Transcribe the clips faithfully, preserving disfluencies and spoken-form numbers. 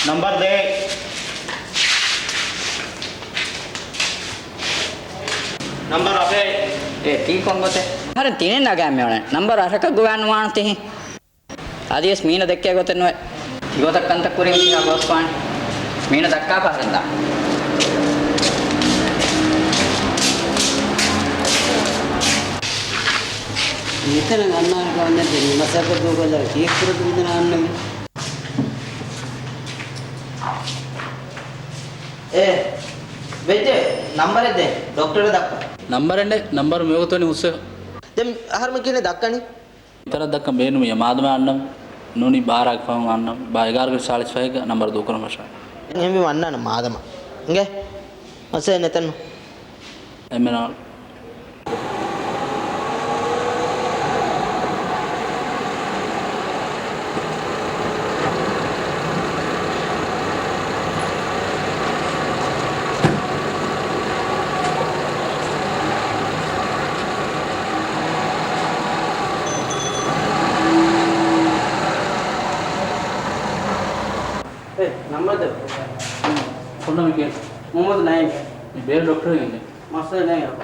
ނަންބަރު ދޭ. ނަންބަރު އަށެއް. އޭ، ތީ ކޮން ގޮތެއް؟ އަހަރެން ތިނެއް ނަގާ މިއުޅެން. ނަންބަރު އަށަކަށް ގޮވާން ނުވާނު ތިހިން. އަދިވެސް މީނަ ދެއްކޭ ގޮތެއް ނުވޭ. ތިގޮތަށް ކަންތައް ކުރީ މީހާ ގޯސްފާން. މީނަ ދައްކާފަ ހަރެންދާ. މިތަނަށް އަންނާނެ ކަމެއް ނެތް. މި މަސައްކަތް ދޫކޮށްލާ ކީއްކުރަދު މިތަނަށް އަންނަނީ؟ އޭ، ވެއްޖެ، ނަންބަރެއް ދޭ، ޑޮކްޓަރަށް ދައްކަ. ނަންބަރެއް ނެތް، ނަންބަރު މިވަގުތު ވަނީ ހުސްވެފަ. ދެން އަހަރުމެން ކިހިނެއް ދައްކަނީ؟ މިތަނަށް ދައްކަން ބޭނުމިއްޔާ މާދަމާ އަންނަން ނޫނީ ބާރައިގެ ފަހުން އަންނަން. ބާ އެގާރަ ސާޅީސް ފަހެއްގަ ނަންބަރު ދޫކުރަން ފަށާ. އެހެންވީމަ އަންނާނަން މާދަމާ. އިނގޭ؟ މައްސަލައެއް ނެތެއްނު. އެންމެ ނާޅު. އޭ، ނަންބަރު ދޭ. ކޮން ނަމެއް ކިޔަނީ؟ މުހައްމަދު ނައީމް. މި ބޭރު ޑޮކްޓަރެއް އިނގޭ. މައްސަލައެއް ނެތް.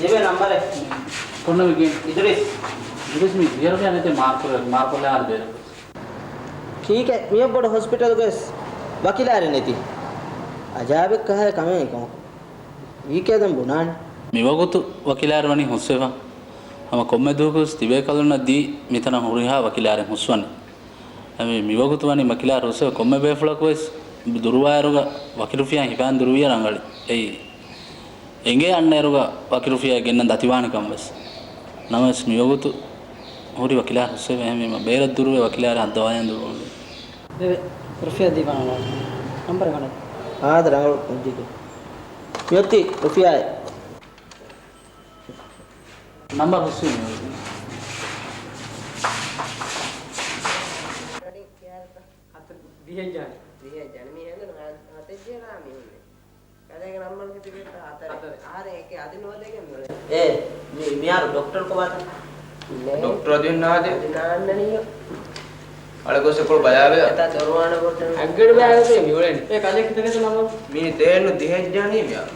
ދެބޭ ނަންބަރެއް. ކޮން ނަމެއް ކިޔަނީ؟ އިދުރީސް. އިދުރީސް މީ ދިޔަރުގަ ނެތޭ މާރުކޮށް، މާރުކޮށްލާ އާދެ ބޭރަކަށް. ކީކޭ މިއަށްވުރެ ހޮސްޕިޓަލުގައި ވަކިލާރެއް ނެތީ؟ އަޖާއިބެއް ކަހަލަ ކަމެއް ކޮން؟ ވީކޭ ދެން ބުނާނެ. މިވަގުތު ވަކިލާރެއް ވަނީ ހުސްވެފަ. ހަމަ ކޮންމެ ދުވަހަކުވެސް ތިބޭކަލުންނަށް ދީ މިތަނަށް ހުރިހާ ވަކިލާރެއް ހުސްވަނީ. އެ މި، މިވަގުތު ވަނީ ވަކިލާރެއް ހުސްވެ ކޮންމެ ބޭފުޅަކުވެސް ދުރުވާއިރުގަ ވަކިރުފިޔާ ހިފާން ދުރުވިޔަ ރަނގަޅި. އެއީ، އެނގޭ އަންނައިރުގަ ވަކިރުފިޔާ ގެންނަން ދަތިވާނެކަން ވެސް. ނަމަވެސް މިވަގުތު ހުރި ވަކިލާރެއް ހުސްވެ އެހެންވީމަ ބޭރަށް ދުރުވެ ވަކިލާރެއް ހައްދަވާލަން ދުރުވަނީ. ދެވެ، ރުފިޔާ ދީފާނަ ނަންބަރެއް ގަނެ. އާދެ ރަނގަޅު ކުއްޖެކޭ. މިއޮތީ ރުފިޔާއެއް. ނަންބަރު ހުސްވީ މިއޮތީ. ހަތަރު ދިހައެއް ޖާނި. ދިހައެއް ޖާނި މީހެއް ހަތަރެއް ޖެހިލާ މިހުންނެ. ކަލޭގެ ނަންބަރު ކިތައް ހަތަރެއް. ހަތަރެއް. އަހަރެން އެކެ އަދި ނުވަދެގެން ނުވޭ. އޭ، މި، މިހާރު ޑޮކްޓަރު ކޮބާތަ؟ ނޭ. ޑޮކްޓަރު އަދި ނާދެ. އަދި ނާންނަނީ. އަޅެ ގޮސް އެކޮޅު ބަޔާވެ. އެތާ ދޮރުވާނަ ކޮށްޓަން. އައްގަޑު ބަޔާވެ މިއުޅެނީ. އޭ ކަލޭ ކިތަން ނަންބަރު؟ މީ ދޭން ދިހައެއް ޖާނީ މިހާރު.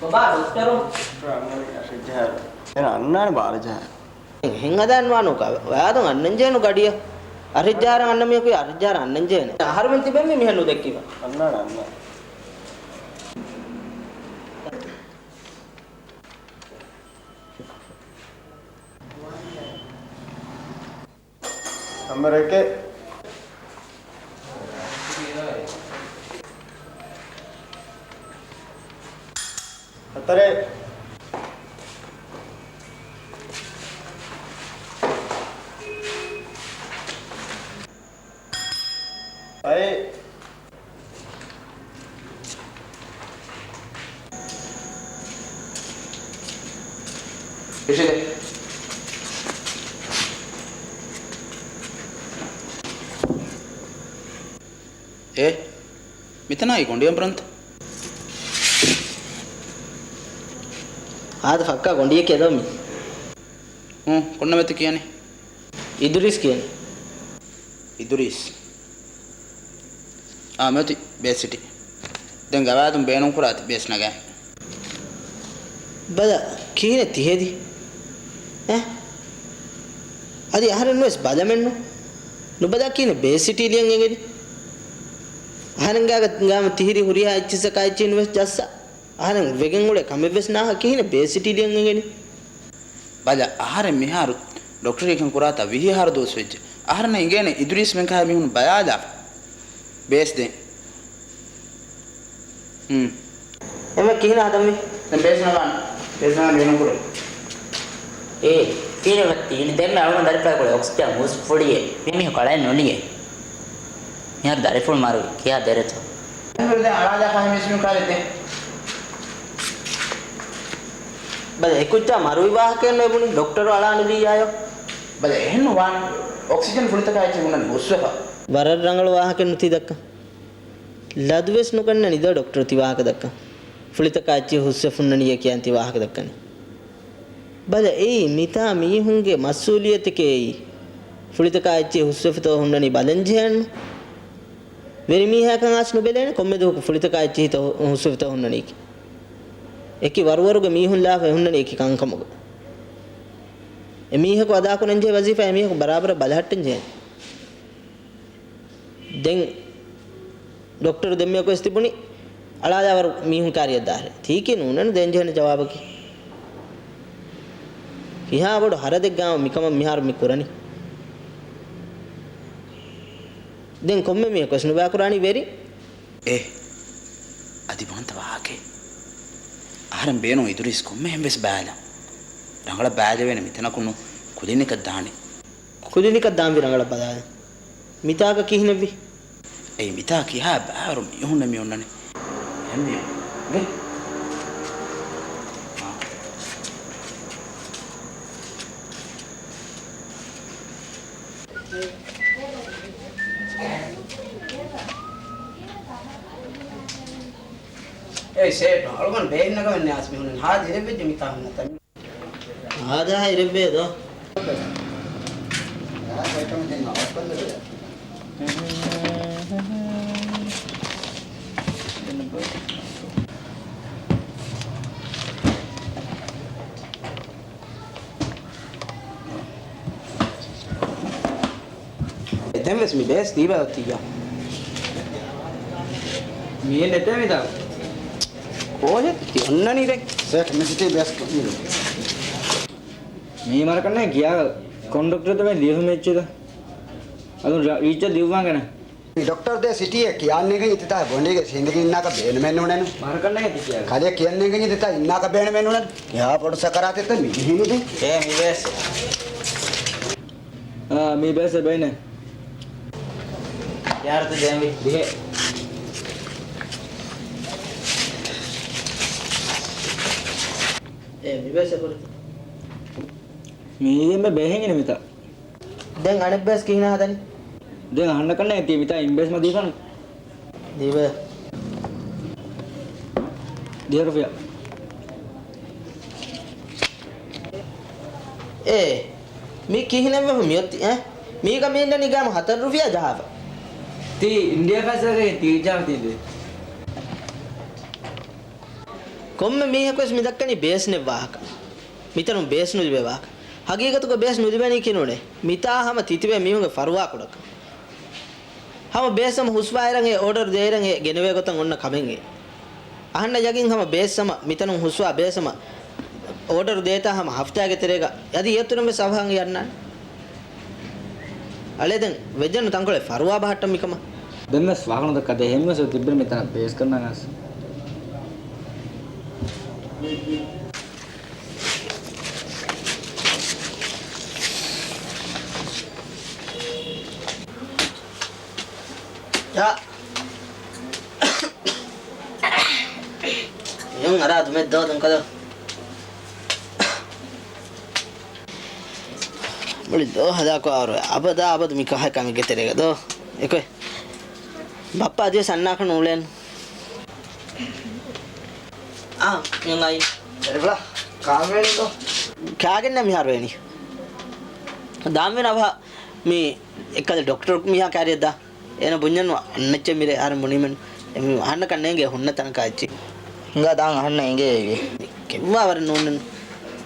ކޮބާ ޑޮކްޓަރު؟ އަށެއް ޖަހާ. އޭނަ އަންނާނެ ބާރަ ޖަހާ. ހިނގަދާން ވާނޫކާ، ވަޔާދުން އަންނަން ޖޭނު ގަޑިއަށް. އަށެއް ޖަހާ އަންނަ މީހަކު އަށެއް ޖަހާ އަންނަން ޖޭނެ. އަހަރުމެން ތިބެން މި މިހެން ނުދެއްކީމަ. އަންނާނެ، އަންނާނެ. ނަންބަރެކެއް. ހަތަރެއް. އައި. އެ، މިތަނާއި ގޮނޑި އަނބުރަންތަ؟ އާދަ ފައްކާ ގޮނޑިއެކޭ ދޯ މީ. ހޫނ، ކޮން ނަމެއްތަ ކިޔަނީ؟ އިދުރީސް ކިޔަނީ. އިދުރީސް. އާ، މިއޮތީ ބޭސް ސިޓީ. ދެން ގަވާއިދުން ބޭނުންކުރާތި ބޭސް ނަގާ. ބަލަ، ކިހިނެއް ތިހެދީ؟ އެ؟ އަދި އަހަރެން ވެސް ބަލަމެއްނު. ނުބަލާ ކިހިނެއް ބޭސް ސިޓީ ލިޔަން އެނގެނީ؟ އަހަރެން ގާގަ، ގާމަ ތިހިރީ ހުރިހާ އެއްޗިއްސަކާ އެއްޗިހިން ވެސް ޖައްސާ. އަހަރެން ވެގެން އުޅޭ ކަމެއް ވެސް ނާހާ ކިހިނެއް ބޭސް ސިޓީ ލިޔަން އެނގެނީ؟ ބަލަ، އަހަރެން މިހާރު ޑޮކްޓަރީ ކަން ކުރާތާ ވިހި އަހަރު ދުވަސް ވެއްޖެ. އަހަރެންނަށް އިނގޭނެ އިދުރީސް މެންކަހައި މީހުން ބަލާލާފަ. ބޭސް ދޭން. ހުން. އެމެ ކިހިނެއް ހަދަންވީ؟ ދެން ބޭސް ނަގާން. ބޭސް ނަގާން ބޭނުން ކުރޭ. އޭ، ތީނި ވަ-، ތީނި ދެންމެ އަޅުގަނޑު ދަރިފުޅާ ކުޅޭ އޮކްސިޖަން ހުސް ފުޅިއޭ. މި މީހަކު އަޅައެއް ނުނިޔޭ. މިހާރު ދަރިފުޅު މަރުވި ކިޔާ ދެރަތޯ. ދެން އަޅާލާފަ ހަމީސް މި ކާރެއް ދޭ. ބަލަ، އެކުއްޖާ މަރުވި ވާހަކައެއް ނު އެބުނީ، ޑޮކްޓަރު އަޅާ ނުދިއްޔާޔޯ. ބަލަ، އެހެން ނުވާނެ. އޮކްސިޖަން ފުޅިތަކާ އެއްޗެއް ހުންނަނީ ހުސްވެފަ. ވަރަށް ރަނގަޅު ވާހަކައެއްނު ތި ދައްކަން. ލަދުވެސް ނުގަންނަނީ ދޯ ޑޮކްޓަރު ތި ވާހަކަ ދައްކަން. ފުޅިތަކާ އެއްޗެއް ހުސްވެފަ ހުންނަނީ ކިޔާން ތި ވާހަކަ ދައްކަނީ. ބަލަ އެއީ މިތާ މީހުންގެ މަސްއޫލިއްޔަތެކޭ އެއީ. ފުޅިތަކާ އެއްޗެހި ހުސްވެފަތޯ ހުންނަނީ ބަލަން ޖެހޭނު. ވެރިމީހާކަން އާސް ނުބެލޭނެ ކޮންމެ ދުވަހަކު ފުޅިތަކާ އެއްޗެހިތޯ ހުސްވެފަތޯ ހުންނަނީކީ. އެކި ވަރުވަރުގެ މީހުން ލާފަ އެ ހުންނަނީ އެކި ކަންކަމުގަ. އެ މީހަކު އަދާކުރަންޖެހޭ ވަޒީފާ އެ މީހަކު ބަރާބަރަށް ބަލަހައްޓަން ޖެހޭނެ. ދެން ޑޮކްޓަރު ދެންމެ އެކުވެސް ތިބުނީ އަޅާލާވަރު މީހުން ކާރިއަށް ދާހެރެ. ތީކީ ނޫނެއްނު ދޭންޖެހޭނެ ޖަވާބަކީ. ކިހާ ބޮޑު ހަރަދެއްގާމަ މިކަމަށް މިހާރު މި ކުރަނީ. ދެން ކޮންމެ މީހަކުވެސް ނުބައިކުރާނީ ވެރި. އޭ، އަދި ބާންތަ ވާހަކައެއް. އަހަރެން ބޭނުން އިދުރީސް ކޮންމެހެން ވެސް ބައިލަން. ރަނގަޅަށް ބައިލެވޭނެ މިތަނަކުން ކުލިނިކަށް ދާނީ. ކުލިނިކަށް ދާންވީ ރަނގަޅަށް ބަލާލަން. މިތާގަ ކިހިނެއްވީ؟ އެއީ މިތާ ކިހާ ބައިވަރު މީހުންނެއް މި އޮންނަނީ. އެހެންވީ. ގެ. އޭ ސޭޓު، އަޅުގަނޑު ބޭންނަގަމެން ނިޔާސް މިހުންނަން ހާދަ އިރެއްވެއްޖެ މިތާ ހުންނަ ތަން. ހާދަ އިރެއްވޭ ދޯ. ދެން ވެސް މި ބޭސް ދީބަ އޮތިއްޔާ. މީ ނެތޭ މިތާ. ކޯހެއް ތި އޮންނަނީ ދެން؟ ސޭޓް މި ސިޓީ ބޭސް ކޮން މީ މަރަކަންނޭ ކިޔާ ކޮންޑަކްޓަރ ދެމެ ދިޔުމެއްޗިދ. އަދު ރީޗަށް ދިއުވާނގެނެ. ޑޮކްޓަރ ދޭ ސިޓީއެއް ކިޔާންނޭގެން އިތިތާ ބޮނޑީގެ ސިނދިގެ އިންނާކަށް ބޭނުމެއް ނޫނެނު. މަރަކަންނޭ ތި ކިޔާ. ކަލޭ ކިޔަންނޭގެން އިތިތާ އިންނާކަށް ބޭނުމެއް ނޫނެނު. ކިހާ ބޮޑު ސަކަރާތެއްތަ މި ހިނގި. އޭ މިވެސް. އާ، މީ ބޭސް ބޭނެ. ޔާރަތު ދޭންވީ ދިހެ. އޭ މި ބޭސް ކުރި. މީގެން ބޭހެން އިނި މިތާ. ދެން އަނެއް ބޭސް ކިހިނެއް ހަދަނީ؟ ދެން އަހަންނަކަށް ނޭ ތީ މިތާ އިން ބޭސް މަ ދީފަން. ދީބަ. ދިހަ ރުފިޔާ. އޭ، މީ ކިހިނެއްވެފަ މިއޮތީ، އެ؟ މީގަ މީންނަ ނިގާމު ހަތަރު ރުފިޔާ ޖަހާފަ. ތީ އިންޑިޔާ ފައިސާގައި ތީ ޖަހާ ތީ ދޭ. ކޮންމެ މީހަކުވެސް މިދައްކަނީ ބޭސް ނެތް ވާހަކަ. މިތަނުން ބޭސް ނުލިބޭ ވާހަކަ. ހަގީގަތުގަ ބޭސް ނުލިބެނީ ކިނޫނޭ. މިތާ ހަމަ ތިތިބޭ މީހުންގެ ފަރުވާ ކުޑަކަން. ހަމަ ބޭސް ހަމަ ހުސްވާއިރަށް އެ އޯޑަރު ދޭއިރަށް އެ ގެނެވޭ ގޮތަށް އޮންނަ ކަމެއް އެ. އަހަންނަށް ޔަގީން ހަމަ ބޭސް ހަމަ މިތަނުން ހުސްވާ ބޭސް ހަމަ އޯޑަރު ދޭތާ ހަމަ ހަފްތާގެ ތެރޭގަ އަދި އޭތުރުން ވެސް އަވަހަށް އަންނާނެ. އަޅޭ ދެން ވެއްޖެންނު ތަންކޮޅެއް ފަރުވާ ބަހައްޓަން މިކަމަށް. ދެން ވެސް ވާހަކަ ނުދައްކާ ދޭ ހެން ވެސް ތިއްބެން މިތަނަށް ބޭސް ކަންނާން އަސް. ޔާ. މިހުން އަރާ ދުމެއް ދޯ ދުންކަލޯ. މުޅި ދޯ ހަލާކު އާރު އަބަދާ އަބަދު މި ކަހައި ކަމެއްގެ ތެރޭގަ ދޯ. އެކޮއެ. ބައްޕަ އަދިވެސް އަންނާކަށް ނޫޅޭން. އާ، މިއަން އައި. އެރިފުޅާ، ކާން ވޭނީ ދޯ؟ ކާގެންނަ މިހާރު ވޭނީ. ދާންވީނަ އަވަހަށް މި އެއްކަލަ ޑޮކްޓަރު މީހާ ކާރިއަށް ދާ. އޭނަ ބުންޏަން އަންނައްޗެ މިރޭ އަހަރެން ބުނީމެން. އެ މި އަހަންނަކަށް ނޭނގޭ ހުންނަ ތަނަކާ އެއްޗި. ހިނގާ ދާން އަހަންނަށް އެނގޭ އޭގެ. ކެއްވާ ވަރެއް ނޫންނެން.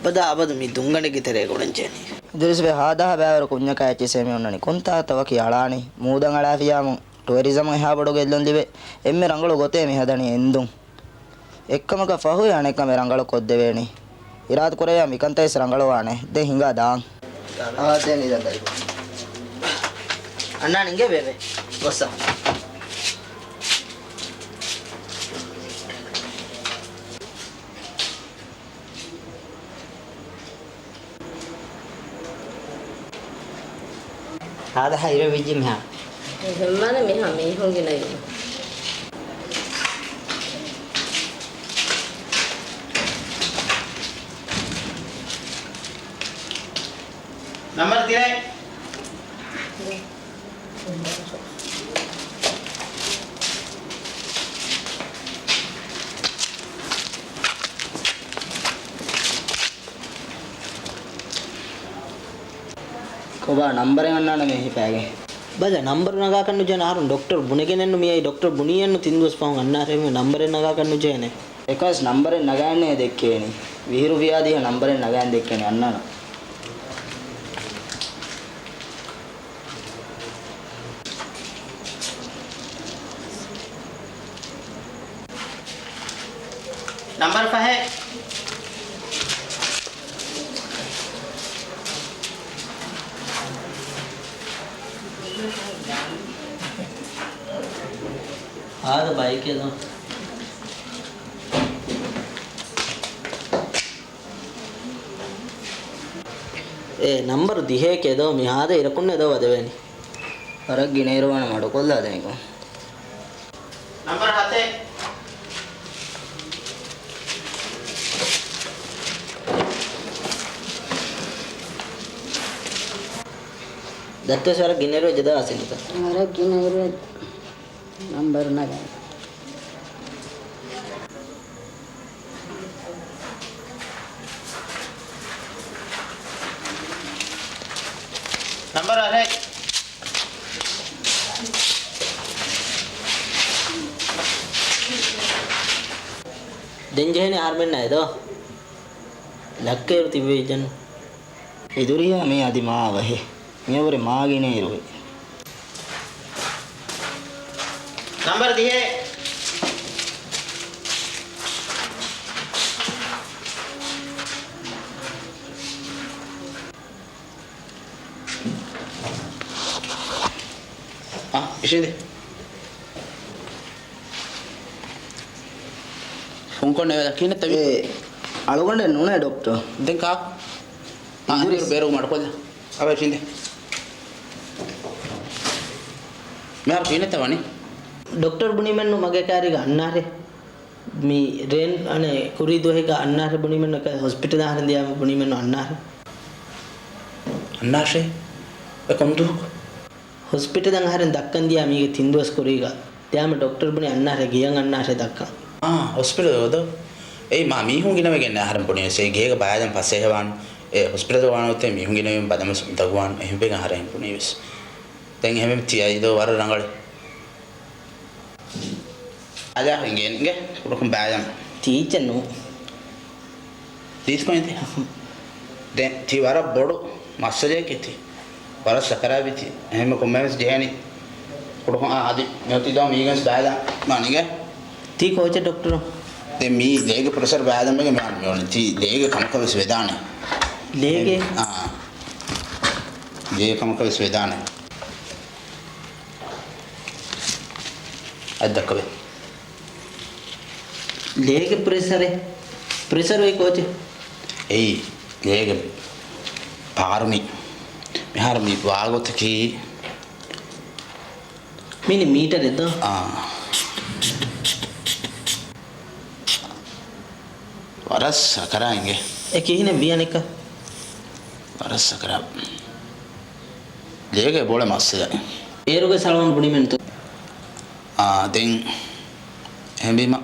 ބަދާ އަބަދު މި ދުންގަނޑެއްގެ ތެރޭގަ އުޅެން ޖެހެނީ. އިދުރީސް ބޭ ހާދަހާ ބައިވަރު ކުންޏަކާ އެއްޗިސޭ މި އޮންނަނީ. ކުންތާތަ ވަކި އަޅާނީ. މޫދަން އަޅާފިޔާމު. ޓުއަރިޒަމް އެހާ ބޮޑު ގެއްލުން ލިބޭ އެންމެ ރަނގަޅު ގޮތޭ މި ހަދަނީ އެންދުން. އެއްކަމަކަށް ފަހުވެ އަނެއްކަމެއް ރަނގަޅު ކޮށްދެވޭނީ. އިރާދަ ކުރެވިޔާ މިކަންތައް ވެސް ރަނގަޅުވާނެ. ދެން ހިނގާ ދާން. އާ، ދެން އިލަން ދަރިފުޅު. އަންނާނެ އިނގޭ ބޭބެ. ގޮއްސަ. ހާދަހާ އިރެއްވިއްޖެ މިހާ. ހެންމާނެ މިހާ މީހުން ގިނައިން. ނަމަރު ތިރައެއް. ކޮބާ ނަންބަރެއް އަންނާނަމޭ ހިފާގެ؟ ބަލަ، ނަންބަރު ނަގާކަށް ނުޖެހޭނެ. އަހަރުން ޑޮކްޓަރު ބުނެގެނެއްނު މިއައީ. ޑޮކްޓަރު ބުނީއެއްނު ތިން ދުވަސް ފަހުން އަންނާށޭ ނަންބަރެއް ނަގާކަށް ނުޖެހޭނެ. އެކަސް ނަންބަރެއް ނަގާނެ ދެއްކޭނީ. ވިހި ރުފިޔާ ދިހަ ނަންބަރެއް ނަގާނެ ދެއްކޭނީ އަންނާނަ. ނަންބަރު ފަހެއް. ހާދަ ބައިކެލަ. އޭ، ނަންބަރު ދިހައެކޭ ދޯ، މި ހާދަ އިރަކުންނޭ ދޯ ވަދެވޭނީ. ވަރަށް ގިނައިރު ވާނަމަ މަޑުކޮށްލާ ދެން. ނަންބަރު ހަތެއް. ދައްތަސް ވަރަށް ގިނައިރު ވެއްޖެ ދޯ އަސިން. ވަރަށް ގިނައިރު ވެއްޖެ. ނަންބަރު ނަގާ. ނަންބަރު އަހެއް. ދެން ޖެހޭނެ އަހަރުމެންނާ އެދޯ. ލައްކައިރު ތިބެވިއްޖެން. އިދުރިހާ މީ އަދި މާ އަވަހޭ. މިއަށްވުރެ މާ ގިނައިރުވޭ. ނަންބަރު ދިހައެއް. އާ، އިށީނދެ. ފުންކޮށް ނެވެލަ ކިހިނެއްތަ ވީ؟ އޭ، އަޅުގަނޑެއް ނޫނޭ ޑޮކްޓަރ. ދެން ކާކު؟ އާ، އިދުރީސް. އަންނަ ބޭރު މަޑުކޮށްލަ. އަވަ އިށީނދެ. މިހާރު ކިހިނެއްތަ ވަނީ؟ ޑޮކްޓަރު ބުނީމެއްނު މަގޭ ކާރީގަ އަންނާށޭ. މި ރޭން އަނެއް ކުރީ ދުވަހީގަ އަންނާށޭ ބުނީމެއްނު، އެކަ ހޮސްޕިޓަލަށް އަހަރެން ދިޔާމަ ބުނީމެއްނު އަންނާށޭ. އަންނާށޭ؟ އެ ކޮން ދުވަހު؟ ހޮސްޕިޓަލަށް އަހަރެން ދައްކަން ދިޔާ މީގެ ތިން ދުވަސް ކުރީގަ. ދިޔާމަ ޑޮކްޓަރު ބުނީ އަންނާށޭ، ގެޔަށް އަންނާށޭ ދައްކަން. އާ، ހޮސްޕިޓަލް ދޯ؟ އެއީ މާ މީހުން ގިނަވެގެން އަހަރެން ބުނީ ވެސް. އެ ގޭގަ ބައިވެރިން ފަސޭހަވާން. އެ ހޮސްޕިޓަލް ވާނެ އޮތޭ މީހުން ގިނަވެގެން ބަދަމަސް އުނދަގޫވާން އެހެން ވެގެން އަހަރެން ބުނީ ވެސް. ދެން އެހެންވެ ތިޔަ އިދޯ ވަރަށް ރަނގަޅޭ. އާދެ، އިނގޭ، އިނގޭ، ކުޑަކޮށް ބައިވެރިން. ތީއްޗެއް ނޫން. ތީސް ކޮއްތަ؟ ދެން ތީ ވަރަށް ބޮޑު މައްސަލައެކޭ ތީ. ވަރަށް ސަކަރާތްވީތީ. އެހެންމެ ކޮންމެވެސް ޖެހޭނީ. ކުޑަކޮށް އާ އަދި މިއޮތީ ދޯ މީގެންސް ބައިލާ މާނީގެ. ތީ ކޯޗެއް ޑޮކްޓަރު؟ ދެން މީ ލޭގެ ޕްރެޝަރ ބައިލަމެގެ މި އަން މިއޮން ތީ ލޭގެ ކަމަކަށް ވެސް ވެދާނެ. ލޭގެ؟ އާ. ލޭގެ ކަމަކަށް ވެސް ވެދާނެ. އަދި ދައްކަވެ. ލޭގެ ޕްރެޝަރެއް؟ ޕްރެޝަރު އެއީ ކޯޗެއް؟ އެއީ ލޭގެ ޕާރު މި. މިހާރު މި ވާގޮތަކީ. މީނި މީޓަރެއް ދޯ؟ އާ. ވަރަށް ސަކަރާތް އިނގޭ. އެ ކިހިނެއް ވިޔަނިކަ؟ ވަރަށް ސަކަރާތް. ލޭގެ ބޮޅެ މައްސަލަ. އޭރުގެ ސަޅުވަން ބުނިމެންތޯ؟ އާ، ދެން އެހެންވީމަ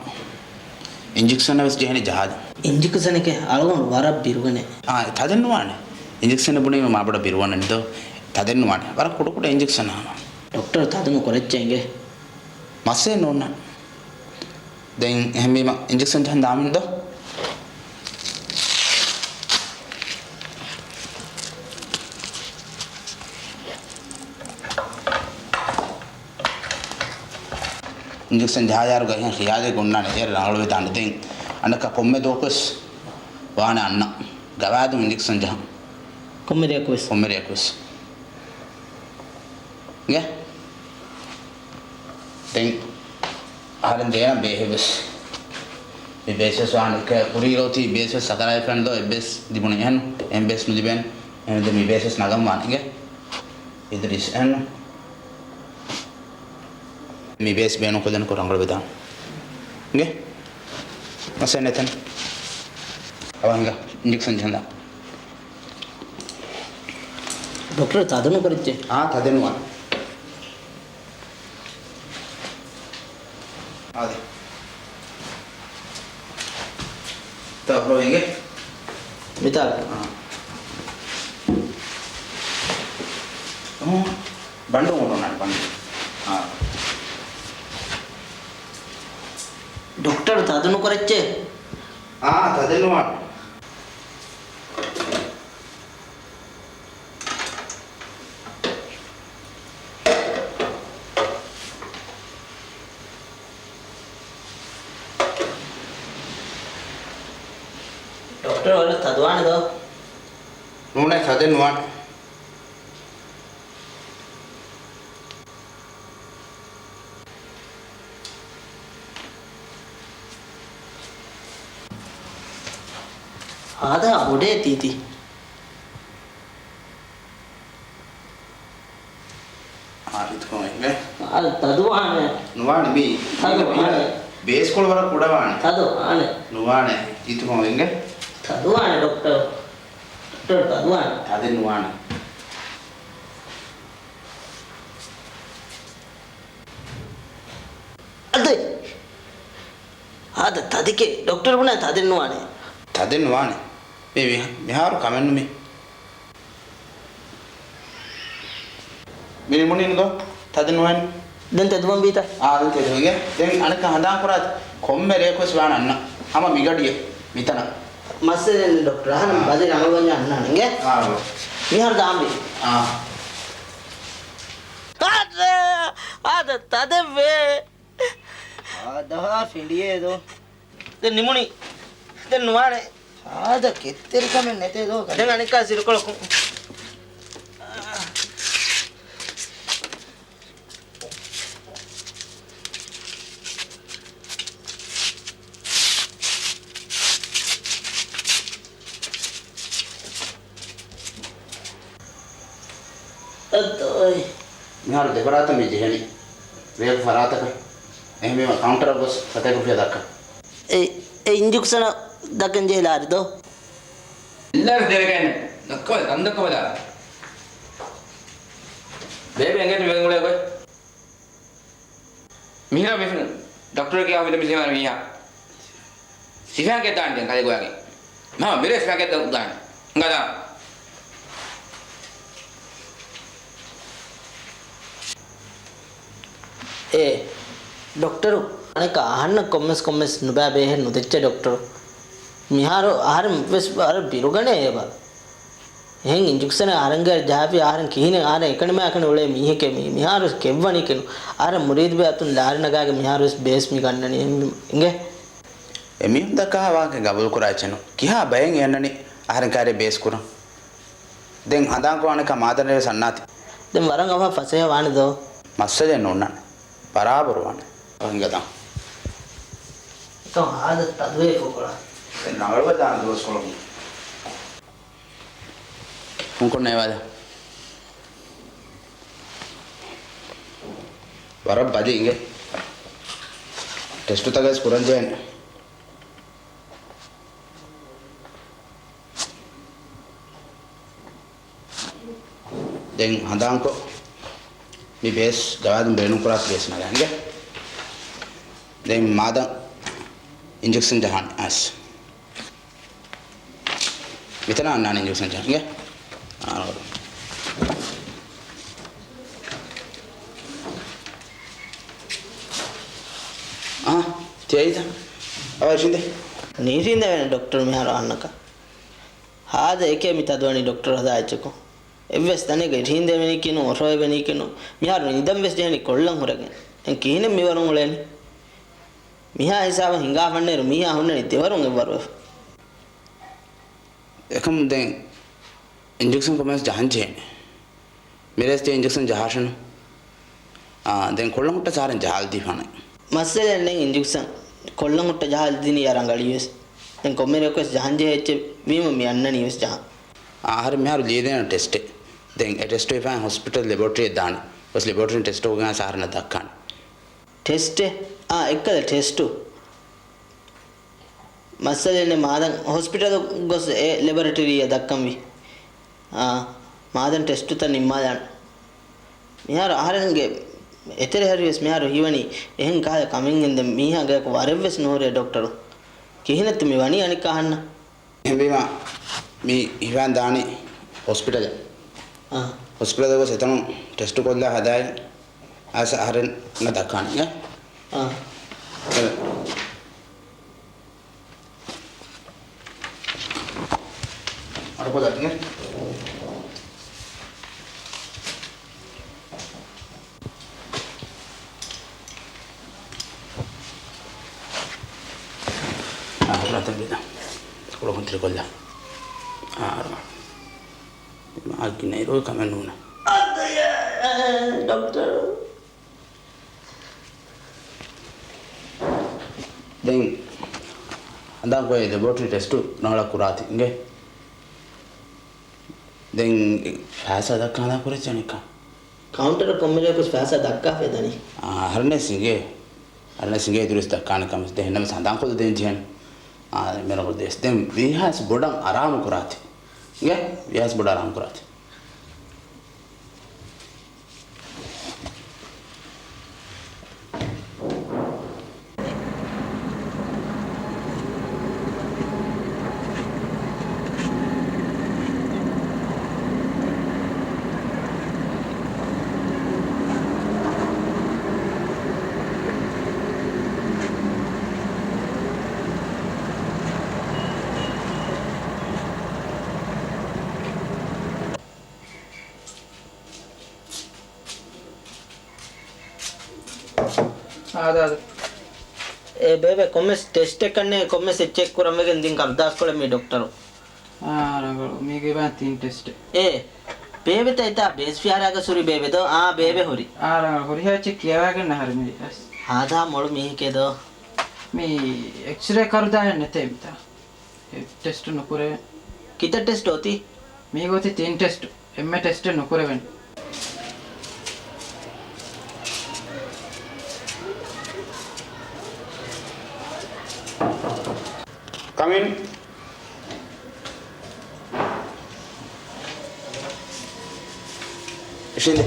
އިންޖެކްޝަން ވެސް ޖެހެނީ ޖަހާލަ. އިންޖެކްޝަނެކޭ އަޅުގަނޑު ވަރަށް ބިރުގަނެ. އާ، ތަދެއް ނުވާނެ. އިންޖެކްޝަން ބުނީމަ މާބޮޑަށް ބިރުވަން ދޯ. ތަދެއް ނުވާނެ. ވަރަށް ކުޑަ ކުޑަ އިންޖެކްޝަން ހަމަ. ޑޮކްޓަރު ތަދު ނުކުރައްޗޭ އިނގޭ. މައްސަލައެއް ނޯންނާނެ. ދެން އެހެންވީމަ އިންޖެކްޝަން ޖަހަން ދާމިން ދޯ. އިންޖެކްޝަން ޖަހާޔާރުގަ އެހެން ޚިޔާލެއް އޮންނާނެ އޭރު ރަނގަޅުވެދާނެ. ދެން އަނެއްކާ ކޮންމެ ދުވަހަކުވެސް ވާނެ އަންނަ ގަވާއިދު އިންޖެކްޝަން ޖަހަން. ކޮންމެ ރެޔަކުވެސް؟ ކޮންމެ ރެޔަކުވެސް. އިނގޭ؟ ދެން އަހަރެން ދޭނަން ބޭހެއްވެސް. މި ބޭސްވެސް ވާނެ ކުރީގަ އޮތީ ބޭސްވެސް ސަކަރާތްފައިން ދޯ އެއްބޭސް ލިބުނީ އެހެން. އެހެން ބޭސް ނުލިބޭނެ. އެހެންވެ މި ބޭސްވެސް ނަގަން ވާނެ އިނގޭ. އިދުރީސް އެހެން. މި ބޭސް ބޭނުންކޮށްލަން ކުރަން ރަނގަޅުވެދާނެ. އިނގޭ. މައްސަލައެއް ނެތަން. އަވަހިނގ އިންޖެކްޝަން ޖަހަން ދާ. ޑޮކްޓަރު ތަދު ނުކުރައްޗޭ. އާ، ތަދެއް ނުވާނެ. އާދެ. ތަ ހޮވިނގެ. މިތާ. އާ. ބަނޑު އުނުނާނެ، ބަނޑު. އާ. ޑޮކްޓަރު ތަދު ނުކުރައްޗޭ؟ އާ، ތަދެއް ނުވާނެ. ޑޮކްޓަރު ވަރަށް ތަދުވާނެ ދޯ؟ ނޫނޭ، ތަދެއް ނުވާނެ. ހާދަ ބޮޑޭ ތީތި. އާ، އިތުކޮށް އިނގޭ. އާ، ތަދުވާނެ. ނުވާނެ މީ. ތަދުވާނެ. ބޭސްކޮޅު ވަރަށް ކުޑަވާނެ. ތަދުވާނެ. ނުވާނެ. އިތުކޮށް އިނގޭ. ތަދުވާނެ ޑޮކްޓަރު. ޑޮކްޓަރު ތަދުވާނެ. ތަދެއް ނުވާނެ. އަދި. ހާދަ ތަދެކޭ. ޑޮކްޓަރު ބުނާ ތަދެއް ނުވާނެ. ތަދެއް ނުވާނެ. މީ މި-، މިހާރު ކަމެއްނު މީ. މި ނިމުނީނު ދޯ؟ ތަދެއް ނުވާނެ. ދެން ތެދުވަން ވީތަ؟ އާ، ދެން ތެދުވަން އިނގޭ. ދެން އަނެއްކާ ހަނދާން ކުރާތި. ކޮންމެ ރެއަކުވެސް ވާނެ އަންނަ. ހަމަ މިގަޑިއެއް. މިތަނަށް. މައްސަލައެއް ނެތް ޑޮކްޓަރ. އަހަން އާ. ބަލި ރަނގަޅުވަންޏާ އަންނާނެ އިނގޭ. އާ. މިހާރު ދާންވީ. އާ. އާދަ، އާދަ، ތަދެއްވޭ. ހާދަހާ ފިނޑިއޭ ދޯ. ދެން ނިމުނީ. ދެން ނުވާނެ. ހާދަ ކެތްތެރިކަމެއް ނެތޭ ދޯ. ދެން އަނެއްކާ ސިރުކޮޅަކުން. އަދާއި. މިހާރު ދެފަރާތަށް މި ޖެހެނީ. ރޭވު ފަރާތަކަށް. އެހެންވީމަ ކައުންޓަރަށް ގޮސް ފަތަކުފިޔަ ދައްކަ. އެ، އެ އިންޖެކްޝަނަށް ދައްކަން ޖެހިލާ އަރިދޯ؟ އެއްލާވެސް ދެވޭގައެއް ނެތް. ދައްކަވަލަ، ދަން ދައްކަވަލާ. ބޭބެ އެނގޭތަ މި ބައިން އުޅޭ ގޮތް؟ މިހިރަ މި ޑޮކްޓަރަކީ އާ މި ސިފަ މީހާ. ސިފައިން ކެތާން ދެން ކަލޭ ގޮޔާގެ. މާ މިރޭ ސިފައިން ކެތާ އުދާނެ. އަނގަދާ. އޭ، ޑޮކްޓަރު، އަނެއްކާ އަހަންނަށް ކޮންމެސް ކޮންމެސް ނުބައި ބޭހެއް ނުދެއްޗޭ ޑޮކްޓަރު. މިހާރު އަހަރެން ވެސް ވަރަށް ބިރުގަނޭ އެބަ. އެހެން އިންޖެކްޝަނެއް އަހަރެންގެ ޖަހާފި އަހަރެން ކިހިނެއް އަހަރެން އެކަނިމާ އެކަނި އުޅޭ މީހެކޭ މީ. މިހާރު ވެސް ކެއްވަނީ ކެނު. އަހަރެން މުރީދުބޭ އަތުން ލާރި ނަގާގެ މިހާރު ވެސް ބޭސް މި ގަންނަނީ އެހެން އިނގޭ. އެމީހުން ދައްކާ ވާހަކަ ގަބޫލު ކުރާ އެއްޗެއް ނޫން. ކިހާ ބައެއް އެ އަންނަނީ އަހަރެން ކާރި ބޭސް ކުރަން. ދެން ހަނދާންކޮށް އަނެއްކާ މާދަން ރޭވެސް އަންނާތި. ދެން ވަރަށް އަވަހަށް ފަސޭހަ ވާނެ ދޯ؟ މައްސަލައެއް ނޫންނާނެ. ބަރާބަރު ވާނެ. އަހަން ހިނގަދާ. އެކަމް ހާދަ ތަދުވޭ ފުކުރާ. ދެން ރަނގަޅުވެ ދާން ދުވަސްކޮޅަކުން. ހުންކޮށް ނޭވާލަ. ވަރަށް ބަލި އިނގޭ. ޓެސްޓުތަކެސް ކުރަން ޖެހޭނެ. ދެން ހަނދާންކޮށް މި ބޭސް ގަވާދުން ބޭނުންކުރާ ބޭސް ނަގާނެ. ދެން މާދަން އިންޖެކްޝަން ޖަހާނެ އަސް. މިތަނަށް އަންނާނެ އިންޖެކްޝަން ޖަހަން. އާ، އާ، ތިޔައީތަ؟ އަވަ އިށީނދެ. ނީށީނދެވޭނެ ޑޮކްޓަރު މިހާރު އަހަންނަކަށް. ހާދަ އެކޭ މި ތަދުވަނީ ޑޮކްޓަރު ހަދާ އެއްޗަކު. އެއްވެސް ތަނެއްގަ އިށީނދެވެނީކީނު، އޮށޯވެނީކީނު، މިހާރު ނިދަން ވެސް ޖެހެނީ ކޮށްލަން ހުރެގެން. ދެން ކިހިނެއް މިވަރުން އުޅޭނީ؟ މިހާ ހިސާބަށް ހިނގާފަންނޭރު މީހާ ހުންނަނީ ދެވަރުން އެއްވަރުވެފަ. އެކަމު ދެން އިންޖެކްޝަން ކޮންމެވެސް ޖަހަން ޖެހޭނެ. މިރޭސް ތި އިންޖެކްޝަން ޖަހާށެނު. އާ، ދެން ކޮށްލަން ހުއްޓަ ސާރެން ޖަހާލަދީފާނެ. މައްސަލައެއް ނެތް އިންޖެކްޝަން ކޮށްލަން ހުއްޓަ ޖަހާލަދިނިއްޔާ ރަނގަޅީވެސް. ދެން ކޮންމެ ރެއަކުވެސް ޖަހަންޖެހޭ އެއްޗެއް ވީމަ މި އަންނަނީވެސް ޖަހަން. އާ، އަހަރެން މިހާރު ލިޔެދޭނަން ޓެސްޓެއް. ދެން އެ ޓެސްޓު ހިފާން ހޮސްޕިޓަލް ލެބޯޓްރީއެއް ދާނެ. ގޮސް ލެބޯޓްރީން ޓެސްޓު ކޮށްގެން ސާރަނަށް ދައްކާނެ. ޓެސްޓެއް؟ އާ، އެއްކަލަ ޓެސްޓު. މައްސަލައެއް ނެތް މާދަން ހޮސްޕިޓަލު ގޮސް އެ ލެބަރެޓަރީއަށް ދައްކަންވީ. އާ، މާދަން ޓެސްޓުތައް ނިންމާލާނެ. މިހާރު އަހަރެންގެ އެތެރެ ހަރިވެސް މިހާރު ހީވަނީ އެހެން ކަހަލަ ކަމެއްގެން ދެން މީހާ ގެއަކު ވަރެއްވެސް ނުހުރޭ ޑޮކްޓަރު. ކިހިނެއްތަ މި ވަނީ އަނެއްކާ އަހަންނަށް؟ އެހެންވީމަ މި ހިފާން ދާނީ ހޮސްޕިޓަލަށް. އާ. ހޮސްޕިޓަލަށް ގޮސް އެތަނުން ޓެސްޓު ކޮށްލާ ހަދާއި، އައިސް އަހަރެންނަށް ދައްކާނެ. އާ. އަޑުކޮލަށް އިނގޭ. އާ، ރަތަން ގިނަ. ކުޅަކުން ތިރިކޮށްލާ. އާ، އަރު. މާ ގިނައިރު ކަމެއް ނޫނޭ. އަދި، ޑޮކްޓަރ. ދެން ހަނދާންކޮށް ލެބޯޓްރީ ޓެސްޓު ރަނގަޅަށް ކުރާތި އިނގޭ. ދެން ފައިސާ ދައްކާން ކުރެއްޗެއް ނިކަން. ކައުންޓަރަށް ކޮންމެ ލެޔަކުސް ފައިސާ ދައްކާފައި ދަނީ. އާ، އަހަރެން ވެސް އިނގޭ. އަހަރެން ވެސް އިނގޭ އިތުރުވެސް ދައްކާނެ ކަމެއް. ދެން ހެންނަމަސް ހަނދާންކޮށްލަދޭން ޖެހޭނެ. އާ، މިރަނގަޅު ދޭސް. ދެން ވީހާވެސް ބޮޑަށް އަރާމު ކުރާތި. އިނގޭ؟ ވީހާވެސް ބޮޑަށް އަރާމު ކުރާތި. އާދެ، އާދެ. އޭ ބޭބެ، ކޮންމެސް ޓެސްޓެއް ކަންނޭނގެ، ކޮންމެސް ޗެކް ކުރަން ވެގެން ދިން ކަރުދާސްކޮޅެއް މި ޑޮކްޓަރު. އާ، ރަނގަޅު. މީގެ ބާ ތިން ޓެސްޓެއް. އޭ ބޭބެތަ އެތާ ބޭސް ފިހާރައިގަ ސުރި ބޭބެ ދޯ؟ އާ، ބޭބެ ހުރި. އާ، ރަނގަޅު. ހުރިހާ ޗެކް ކިޔަވާގެން އަހަރެން މި އަސް. ހާދާ މޮޅު މީހެކޭ ދޯ. މި އެކްސްރޭ ކަރުދާހެއް ނެތޭ މިތާ. އެ ޓެސްޓު ނުކުރޭ. ކިތައް ޓެސްޓް އޮތީ؟ މީގޮތި ތިން ޓެސްޓް. އެންމެ ޓެސްޓެއް ނުކުރެވެން. ކަމިން. އިށީނދެ.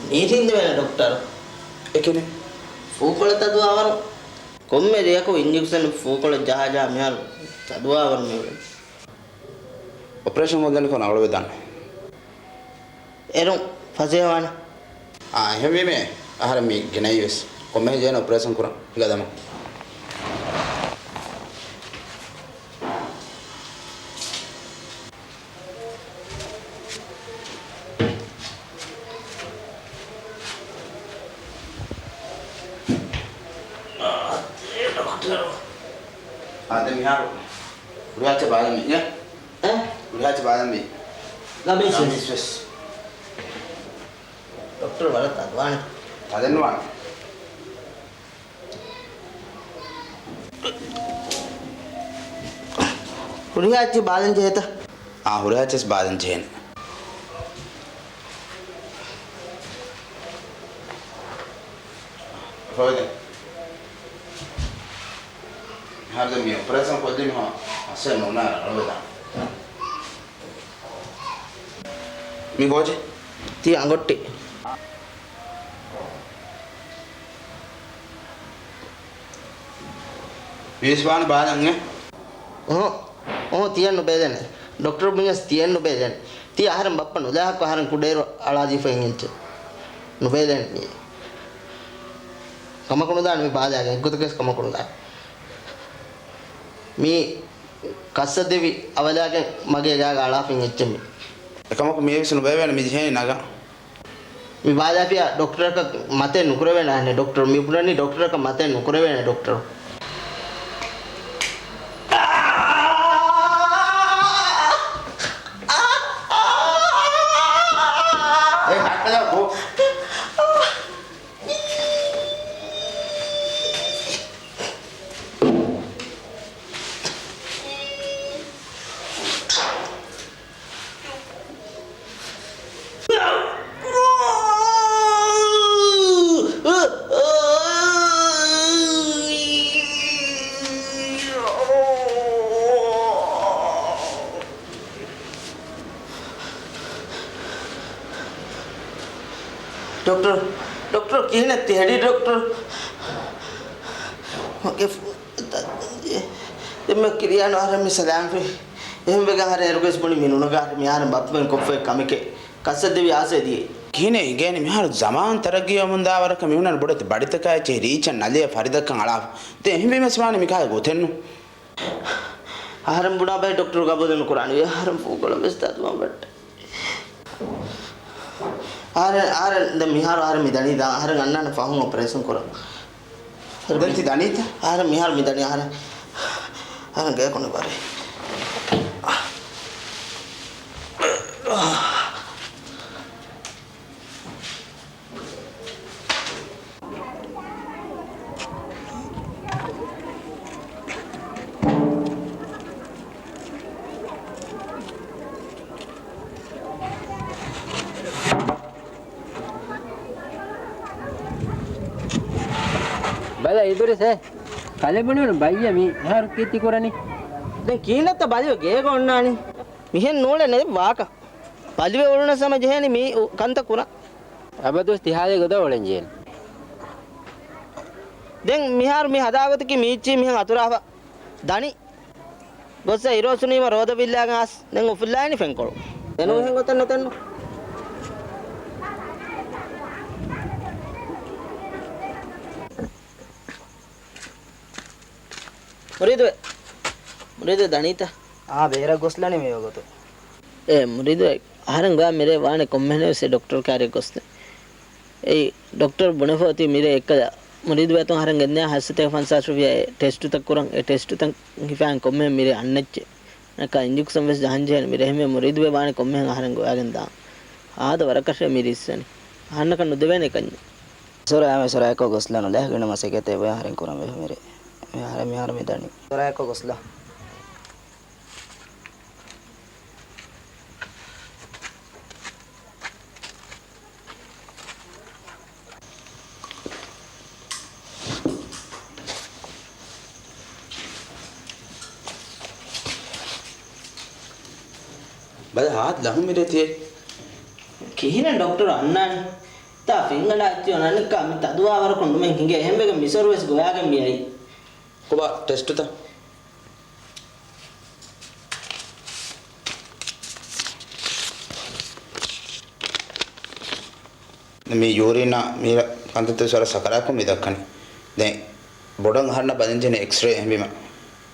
މީޓިން ދެވޭނެ ޑޮކްޓަރު. އެކެނެ. ފޫކޮޅަށް ތަދުވާވަރު. ކޮންމެ ރެޔަކު އިންޖެކްޝަން ފޫކޮޅަށް ޖަހާ ޖަހާ މިހާރު ތަދުވާވަރު މިއުޅެނީ. އޮޕަރޭޝަން ކޮށްލަނީ ކޮން ރަނގަޅުވެދާނެ. އޭރުން ފަސޭހަވާނެ. އާ، އެހެންވީމޭ، އަހަރެން މި ގެނައީވެސް. ކޮންމެހެން ޖެހޭނެ އޮޕަރޭޝަން ކުރަން. ހިނގާ ދަމަ. އާ، ދެ ޑޮކްޓަރު. އާ، ދެ މިހާރު. ކުރިހާ އެއްޗެއް ބާލަންވީ، އޭ؟ އޭ؟ ކުރިހާ އެއްޗެއް ބާލަންވީ. ލަމީސް ވެސް. ލަމީސް ވެސް. ޑޮކްޓަރު ވަރަށް ތަދުވާނެ. ތަދެއްނުވާނެ. ހުރިހާ އެއްޗެއް ބާލަން ޖެހޭތަ؟ އާ، ހުރިހާ އެއްޗެއް ބާލަން ޖެހޭނެ. ހޯދެ. ހަރުދެ މި އޮޕަރޭޝަން ކޮށްލީމަ އަސެ ނޫނާ ރަނގަޅުވެދާނެ. މި ގޯޖެ؟ ތީ އަނގޮއްޓި. ވީސް ވާން ބާލަން އެ؟ އުހު، އުހު، ތިޔަ ނުބޭލެނެ. ޑޮކްޓަރު ބުންޏަސް ތިޔަ ނުބޭލެނެ. ތީ އަހަރެން ބައްޕަ ނުލާހަކު އަހަރެން ކުޑައިރު އަޅާދީފައި އެއްޗެއް. ނުބޭލެން މީ. ކަމަކު ނުދާނެ މި ބާލާގެން. އެއްގޮތަކަސް ކަމަކު ނުދާނެ. މީ ކައްސަ ދެވި އަވަލާގެން މަގޭ ގާގަ އަޅާފައި އެއްޗެއް މީ. އެކަމަކު މީވެސް ނުބޭވޭނެ މި ޖެހޭނީ ނަގަން. މި ބާލާފިޔާ ޑޮކްޓަރަކަށް މަތެއް ނުކުރެވޭނެ އަހަންނެ ޑޮކްޓަރު. މި ބުނަނީ ޑޮކްޓަރަކަށް މަތެއް ނުކުރެވޭނެ ޑޮކްޓަރު. އޭ، ހައްޓަލާ ބޯ. ޑޮކްޓަރު، ޑޮކްޓަރު ކިހިނެއް ތި ހެޑި ޑޮކްޓަރު؟ މަގެ ފު-، ދެންމެ ކިރިޔާނު އަހަރެން މި ސަލާމްފި. އެހެން ވެގެން އަހަރެން އޭރުގަސް ބުނި މި ނުނަގާ މި އަހަރެން ބައްޕަމެން ކޮށްފައި ކަމެކޭ. ކައްސައްދެވި އާސޭ ދިޔައީ. ކިހިނެއް އިނގޭނެ؟ މިހާރު ޒަމާން ތަރައްގީވަމުންދާ ވަރަކަށް މިހުންނަން ބޮޑެތި ބަޑިތަކާ އެއްޗެހި ރީއްޗަށް ނަލިއަށް ފަރިދައްކަން އަޅާފަ. ދެން އެހެންވީމަސް ވާނެ މިކާލަ ގޮތެއްނު. އަހަރެން ބުނާ ބައެއް ޑޮކްޓަރު ގަބޫލެއް ނުކުރާނެ. އަހަރެން ފޫކޮޅަށް ވެސް ތަދުވާން ބައްޓަ. އަހަރެން، އަހަރެން ދެން މިހާރު އަހަރެން މި ދަނީ ދާ. އަހަރެން އަންނާނެ ފަހުން އޮޕަރޭޝަން ކުރަން. ދެން ތި ދަނީތަ؟ އަހަރެން މިހާރު މި ދަނީ އަހަރެން. އަހަރެން ގޭ ކޮނޑު ބަރޭ. ބަލަ އިދުރިސް އޭ، ކަލޭ ބުނިވަން ބައްޔަށް މިހާރު ކީއްތި ކުރަނީ؟ ދެން ކީނެއްތަ ބަލިވެ ގޭގަ އޮންނާނީ؟ މިހެން ނޫޅެ ނެތް ވާކަ. ބަލިވެ އުޅުނަސް ހަމަ ޖެހޭނީ މީ އު-، ކަންތައް ކުރަން. އަބަދުވެސް ތި ހާލެއް ގޮތަށް އުޅެން ޖެހޭނެ. ދެން މިހާރު މި ހަދާ ގޮތަކީ މީއްޗި މިހެން އަތުރާފަ ދަނީ. ގޮއްސަ އިރުއޮއްސުނީމަ ރޯދަ ބިއްލާގެން އަސް ދެން އުފުއްލާއިނީ ފެންކޮޅު. ދެން އެހެން ގޮތެއް ނެތެއްނު. މުރީދުވެ. މުރީދުވެ ދަނީތަ؟ އާ، ބޭރަށް ގޮސްލަނީ މި ވަގުތު. އޭ މުރީދުވެ، އަހަރެން ގޮޔާ މިރޭ ވާނެ ކޮންމެހެންވެސް އެ ޑޮކްޓަރު ކާރިއަށް ގޮސްދޭ. އެއީ، ޑޮކްޓަރު ބުނެފަ އޮތީ މިރޭ އެއްކަލަ މުރީދު އަތުން އަހަރެން ގެންދިޔަ ހަތްސަތޭކަ ފަންސާސް ރުފިޔާ އެ ޓެސްޓުތައް ކުރަން. އެ ޓެސްޓުތައް ހިފާން ކޮންމެހެން މިރޭ އަންނައްޗެއް. އަނެއްކާ އިންޖެކްޝަން ވެސް ޖަހަން ޖެހޭނެ. މިރޭ އެހެންވެ މުރީދުވެ ވާނެ ކޮންމެހެން އަހަރެން ގޮވާގެން ދާން. އާދަ ވަރަކަށޭ މި ރިއްސަނީ. އަހަންނަކަށް ނުދެވޭނެ ކަންޏެއް. އެސޮރަ އާމެ އެސޮރަ އެކޮ ގޮސްލަނު ލޭ ގިނަ މަސައްކަތެއް އެބަ އަހަރެން ކުރަން ވެ މިރޭ. މި އަހަރެން މިހާރު މި ދަނީ. އެސޮރަ އެކޮ ގޮސްލަ. ބަލަ ހާދަ ލަހުން މިރޭ ތިޔަ. ކިހިނެއް ޑޮކްޓަރު އަންނާނީ؟ ތާ ފިނގަނޑާ އެއްޗި އޮންނަނިކާ މި ތަދުވާ ވަރަކުން ނުމެން ހިނގޭ އެހެންވެގެން މިސޮރު ވެސް ގޮވާގެން މިއައީ. ކޮބާ ޓެސްޓުތައް؟ މި ޔޫރިންއާ މީ ކަންތައްތައް ވަރަށް ސަކަރާތްކޮށް މި ދައްކަނީ. ދެން ބޮޑަށް އަހަންނަށް ބަލަންޖެހޭނެ އެކްސްރޭ އެހެންވީމަ،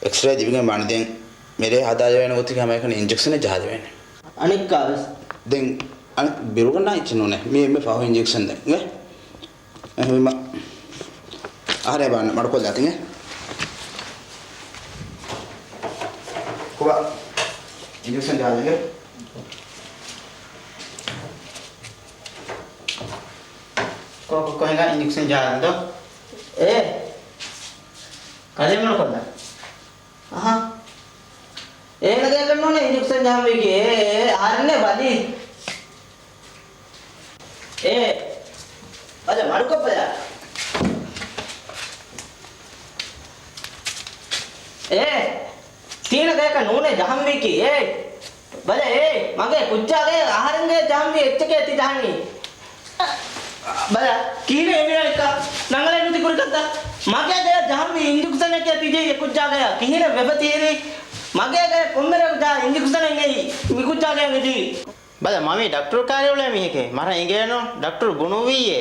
އެކްސްރޭ ލިބިގެން ވާނެ. ދެން މިރޭ ހަދާލެވޭނެ ގޮތަކީ ހަމައެކަނި އިންޖެކްޝަނެއް ޖަހާލެވޭނެ. އަނެއްކާވެސް. ދެން އަނެއް ބިރުގަންނާ އެއްޗެއް ނޫނޭ. މީ އެންމެ ފަހު އިންޖެކްޝަން ދެން. އެހެންވީމަ އަހަރެން ބާން މަޑުކޮށްލާތިނގެ. ކޮބާ އިންޖެކްޝަން ޖަހާލިގެ. ކޮ، ކޮ، ކޮހެންގާ އިންޖެކްޝަން ޖަހާލިދޯ؟ އޭ. ކަލޭ މަޑުކޮށްލާ. އަހަ. އޭނަގެ އެކަން ނޫނޭ އިންޖެކްޝަން ޖަހަންވީކީ. އޭ، އޭ، އަހަރެންނޭ ބަލީ. އޭ، ބަލަ މަޑުކޮށް ބަލަ. އޭ، ތީނަގެ އެކަން ނޫނޭ ޖަހަންވީކީ. އޭ، ބަލަ، އޭ، މަގޭ ކުއްޖާގެ އަހަރެންގެ ޖަހަންވީ އެއްޗެކޭ ތި ޖަހަނީ. ބަލަ، ކިހިނެއް އެމީހާ އެއްކާ ރަނގަޅަށް ނުތި ކުރިކަންތަ؟ މަގޭ ގަޔަށް ޖަހަންވީ އިންޖެކްޝަނެކޭ ތި ޖެހި އެ ކުއްޖާ ގަޔަށް. ކިހިނެއް ވެފަ ތިއިރީ؟ މަގޭ ގަޔަށް ކޮންމެ ރެއަކު ޖަހާ އިންޖެކްޝަނެއް ނެތް މި ކުއްޖާ ގަޔަށް އެ ޖެހީ. ބަލަ، މަމީ ޑޮކްޓަރު ކާރި އުޅޭ މީހެކޭ. މަރަށް އެނގޭނު. ޑޮކްޓަރު ބުނުއްވީއޭ.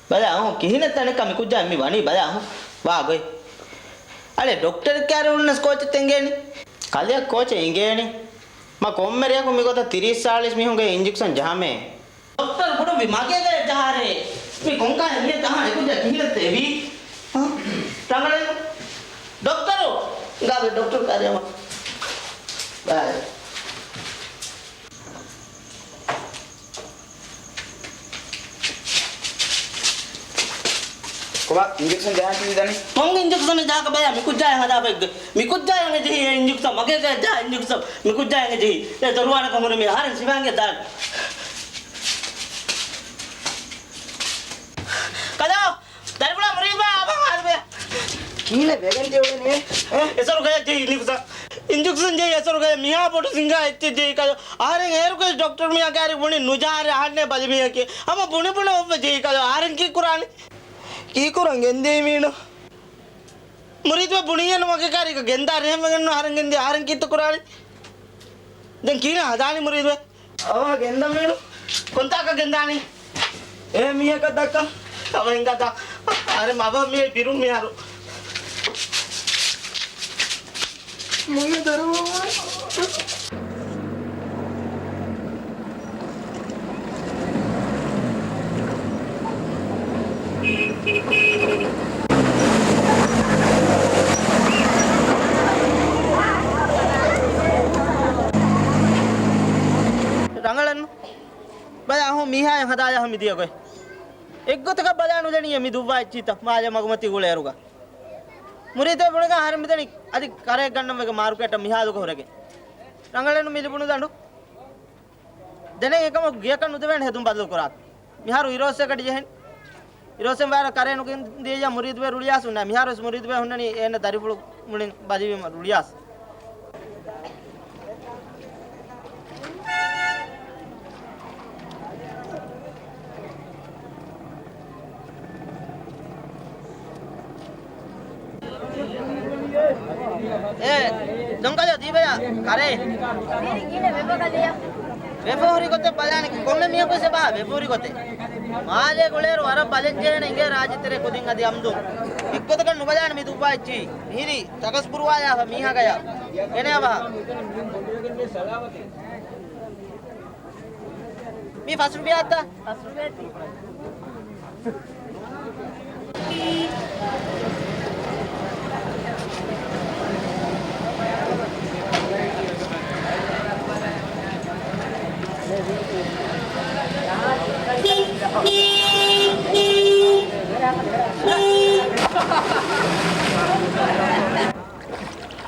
ބަލަ، އަހު، ކިހިނެއްތަ ނިކަން މި ކުއްޖާ މި ވަނީ؟ ބަލަ، އަހު، ވާ ގޮތް. އަޅެ، ޑޮކްޓަރު ކާރި އުޅުނަސް ކޯޗެއް އެނގޭނީ؟ ކަލެއަށް ކޯޗެއް އެނގޭނީ؟ މަ ކޮންމެ ރެއަކު މިގޮތަށް ތިރީސް ސާޅީސް މީހުންގެ އިންޖެކްޝަން ޖަހާމޭ. ޑޮކްޓަރު ބުނުއްވި މަގޭ ގަޔަށް ޖަހާރޭ. މި ކޮންކަހަލަ ނިޔަތް އަހާ އެކުއްޖާ ކިހިނެއްތަ އެވީ؟ ހަ؟ ރަނގަޅެއް. ޑޮކްޓަރު! ގާބެ ޑޮކްޓަރު ކާރިއަށް ވާ. ބާއް. ކޮބާ އިންޖެކްޝަން ޖަހާ ކީއްތަ ދަނީ؟ ކޮން އިންޖެކްޝަނެއް ޖަހާކަށް ބަލަ މި ކުއްޖާއަށް ހަދާފަ އެއްގެ. މި ކުއްޖާއަށް ޖެހި އެ އިންޖެކްޝަން މަގޭ ގަޔަށް ޖަހާ އިންޖެކްޝަން މި ކުއްޖާއަށް ޖެހި. އެ ދޮރުވާނަކަށް ހުރި މީ އަހަރެން ސިފައިންގެ ދާން. ކަލޯ! ދަރިފުޅާ މުރީދުބާ އާބަ ހާދަބޭ. ކީނެ ވެގެން ދެވެނީ؟ އެ؟ އެސޮރު ގަޔަށް ޖެހި އިންޖެކްޝަން. އިންޖެކްޝަން ޖެހި އެސޮރު ގަޔަށް މިހާ ބޮޑު ސިނގާ އެއްޗެއް ޖެހި ކަލޯ. އަހަރެން އޭރުގަ ޑޮކްޓަރު މީހާ ކާރި ބުނި ނުޖަހާރޭ އަހަންނޭ ބަލި މީހަކީ. ހަމަ ބުނި ބުނި އޮއްވަ ޖެހި ކަލޯ. އަހަރެން ކީއް ކުރާނީ؟ ކީއް ކުރަން ގެންދޭ މީނު؟ މުރީދުވެ ބުނިއެއްނު މަގޭ ކާރިއަކަށް ގެންދާ ރޭން ވެގެންނު އަހަރެން ގެންދިޔަ އަހަރެން ކީއްތަ ކުރާނީ؟ ދެން ކީނެ ހަދާނީ މުރީދުވެ؟ އަވަހަށް ގެންދަމޭނު. ކޮންތާކަށް ގެންދާނީ؟ އޭ މީހަކަށް ދައްކަން. އަވަހަށް އިނގާތާ. އަރެ މަބަ މީ ބިރުން މިހާރު. މުޅި ދަރުވަ ރަނގަޅަން ބަލާ ހު މީހާޔަށް ހަދާޔާ މި ދިޔަ ގޮތް. އެއްގޮތަކަށް ބަލާ ނުދެނީ މި ދުއްވާ އެއްޗިތަ މާލެ މަގުމަތީ ގުޅޭއިރުގަ. މުރީދު ބުނެގާ ހަރެން މިދަނީ އަދި ކަރޭ ގަންނަން ވެގެ މާރުކޭޓަށް މިހާލުގަ ހުރެގެން. ރަނގަޅެން މި ލިބުނު ދަނޑު. ދެނެއް އެކަމަކު ގިޔަކަށް ނުދެވޭނެ ހެދުން ބަދަލު ކުރާ. މިހާރު އިރޯސް އެކަޑި ޖެހެން. އިރޯސެން ވާރަ ކަރޭނުގެ ދިޔަ މުރީދުވެ ރުޅިޔާސް ހުންނާ. މިހާރު ވެސް މުރީދުވެ ހުންނަނީ އޭނަ ދަރިފުޅު މުޅިން ބަލިވީމަ ރުޅިޔާސް. އޭ، ދޮންކަލޭ ދީބަޔާ ކަރޭ. ވެފަ ހުރި ގޮތެއް ބަލާނެ ކޮންމެ މީހަކު ސެބާ ވެފަ ހުރި ގޮތެއް. މާލޭ ގުޅޭރު ވަރަށް ބަލަންޖެހޭނެ އިނގޭ ރާއްޖެތެރޭ ކުދިން އަދި އަމްދު. އެއްގޮތަކަށް ނުބަލާނެ މި ދުއްވާ އެއްޗި. މިހިރީ ތަކަސްބުރުވާޔާފަ މީހާގަޔާ. އެނެ އަވަހަށް. މީ ފަސް ރުފިޔާތަ؟ ފަސް ރުފިޔާތީ.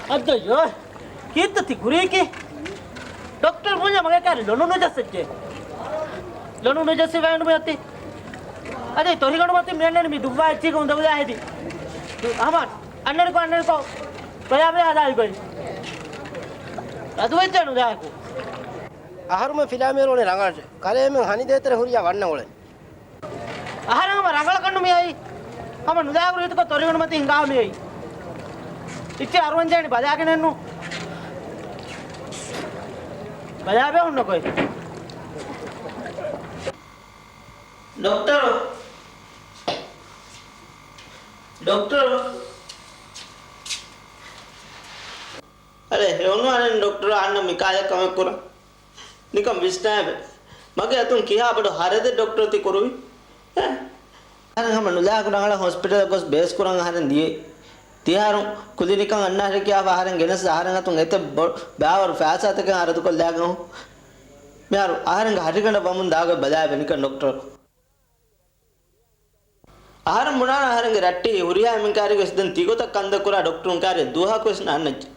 އައްދައްޔޯ! ކީއްތަ ތި ކުރީކީ؟ ޑޮކްޓަރ ބުންޏަ މަގޭ ކާރި ލޮނު ނުޖައްސައްޗޭ. ލޮނު ނުޖައްސި ވައިނު މިއޮތީ. އަދި ތޮރިގަނޑު މަތި މިއަންނަނީ މި ދުއްވާ އެއްޗީގަ އުނދަގުލާ ހެދި. އަހަމަދު، އަންނަނިކޮ، އަންނަނިކޮ. ބަޔާބެ ހަދާލި ގޮތް. އަދުވެއްޖެ ނުދާކު. އަހަރުމެން ފިލާމޭރު އުޅެނީ ރަނގަޅަށް. ކަލޭމެން ހަނިދޭތެރެ ހުރިޔާ ވަންނަ އުޅެން. އަހަރެން ހަމަ ރަނގަޅަކަށްނު މިއައީ. ހަމަ ނުލާގު ރީތިކޮށް ތޮރިގަނޑު މަތި ހިނގާ މިއައީ. އިއްޗި އަރުވަންޖެހެނީ ބަލާގެނެއްނު. ބަލާބެ ހުންނަ ގޮތް. ޑޮކްޓަރު. ޑޮކްޓަރު. އަރޭ، ހެއޮނު އަނެއް ޑޮކްޓަރު އަންނަ މިކާލަ ކަމެއް ކުރަން. ނިކަން ވިސްނާބެ. މަގޭ އަތުން ކިހާ ބޮޑު ހަރަދެއް ޑޮކްޓަރު ތި ކުރުވީ؟ އެ؟ އަހަރެން ހަމަ ނުލާކު ރަނގަޅަށް ހޮސްޕިޓަލަށް ގޮސް ބޭސް ކުރަން އަހަރެން ދިޔައީ. ތިހާރު ކުލިނިކަށް އަންނަ ހަރެ ކިޔާފަ އަހަރެން ގެނެސް އަހަރެން އަތުން އެތައް ބޮ-، ބާވަރު ފައިސާތަކެއް އަރަދުކޮށްލާގަން. މިހާރު އަހަރެންގެ ހަށިގަނޑަށް ވަމުން ދާގޮތް ބަލާބެ ނިކަން ޑޮކްޓަރު. އަހަރެން ބުނާނަ އަހަރެންގެ ރައްޓެހި ހުރިހާ އެންމެން ކާރިގެ ވެސް ދެން ތިގޮތަށް ކަންތައް ކުރާ ޑޮކްޓަރުން ކާރި ދުވަހަކު ވެސް ނާންނައްޖެ.